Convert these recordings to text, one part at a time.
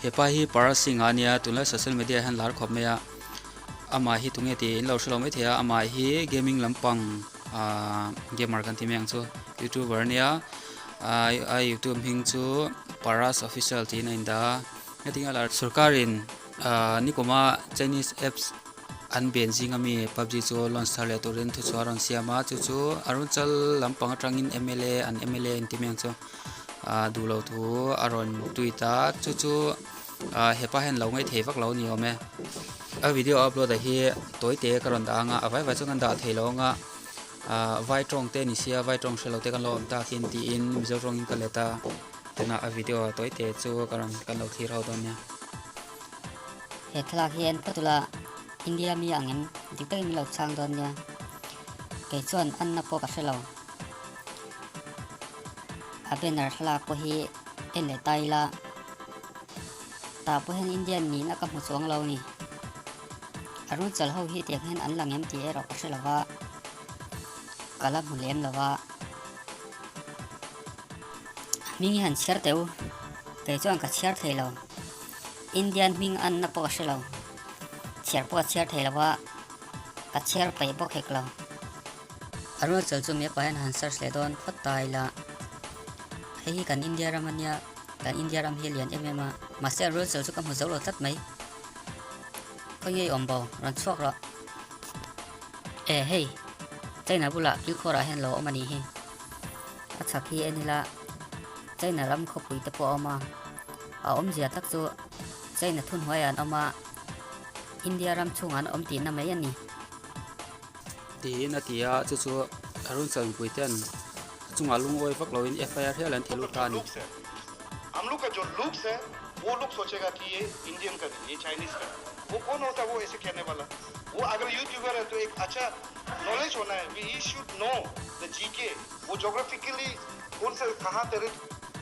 Hepa hi Parag Singh a nia tunlai social media ah hian lar khawp mai a amah hi tunge tih in lo hre lo maithei a amah hi gaming lampang ahh gamer kan ti mai ang chu youtuber a nia a youtube hming chu Parag official tiin a indah a heti anga lar sorkarin ahh nikuma chinese apps an ben zing ami pubg chu launch thar leh turin thuchhuah a rawn siam a chu chu Arunachal lampang atangin mla an mla in ti mai ang chu. ah duh loh thu a rawn tweet a chu chu ah hepa hian lo ngaih thei vak lo a ni awm e a video upload ah hi tawi te ka rawn dah ang a a vai vai chuan kan dah thei lo ang a ah vai tawng te ni sia vai tawng hre lo te kan lo awm tak in tiin mizo tawngin ka let a tunah a video tawi te chu ka rawn kan lo thlir ho dawn nia. He thlalak hi en phawt ula India mi ang em dik takin min lo chhang dawn nia kei chuan anna pawh ka hre lo. A banner thlalak pawh hi en leh ta ila tah pawh hian Indian nihna ka hmu chuang lo ni. Arunachal ho hi tiang hian an lang em tih erawh ka hre lo va, ka la hmu lem lo va. A hming hi han chhiar teh u, kei chuan ka chhiar thei lo. Indian hming anna pawh ka hre lo, chhiar pawh ka chhiar thei lo va, ka chhiar peih bawk hek lo. Arunachal chu miapa hian han search leh dawn phawt ta ila hei hi kan India ram ania kan India ram hi a lian em em a mahse Arunachal chu ka hmu zo lo tlat mai khawi nge i awm bo rawn chhuak rawh e hei China bulah kilkhawr ah hian lo awm anih hi a chhak hi en ila China ram khawpui te pawh a awm a a awmzia tak chu China thunhnuaiah an awm a India ram chhungah an awm tihna mai a ni. Tiin a ti a, chu chu Arunachal mipui ten a chungah lungawi vak loin FIR hial an thil lut ta a ni.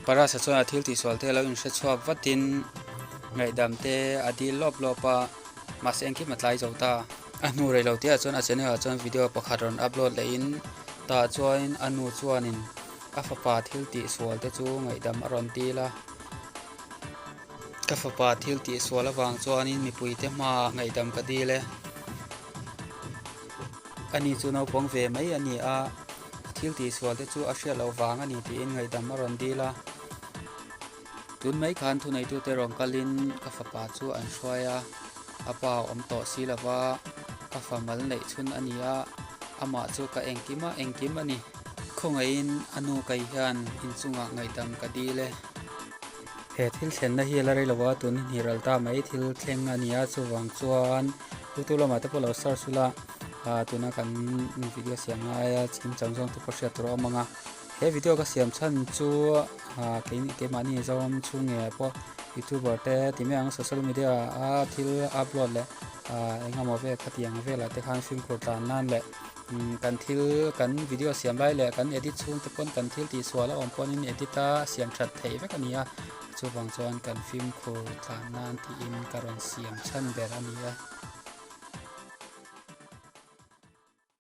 Parasa chuan a thil tihsual te lo inhre chhuak vatin ngaihdam te a dil lawp lawp a, mahse engkim a tlai zo ta. A hnu rei lo tihah chuan a channel ah chuan video pakhat rawn upload leh in tah chuan a nu chuanin a fapa thil tih sual te chu ngaihdam a rawn dil a. Ka fapa thil tih sual avang chuanin mipui te hmaah ngaihdam ka dil e. Ani chu naupang ve mai a ni a, a thil tih sual te chu a hriat loh vang a ni tiin ngaihdam a rawn dil a. Tun mai khan thuneitute rawn kalin ka fapa chu an hruai a, a pa a awm tawh si lo va, ka fa mal neih chhun a ni a, amah chu ka engkim a, engkim a ni. Khawngaihin a nu kai hian inchungah ngaihdam ka dil e. He thil thlenna hi a la rei lo a, tun hi ral ta mai thil thleng a ni a, chuvang chuan youtube lamah te pawh lo search ula, tuna kan video siam laia chim chang zawng te pawh hriat tur a awm ang a. He video ka siam chhan chu ah keini keimahni Mizoram chhung ngei ah pawh youtuber te ti mai ang social media a thil upload leh ah eng emaw vel khatiang velah te khan fimkhur tlan nan leh kan thil kan video siam lai leh kan edit chhung te pawn kan thil tihsual a awm pawhin edit a siam that theih vek a ni a chuvang chuan kan fimkhur tlan nan tiin ka rawn siam chhan ber a ni a.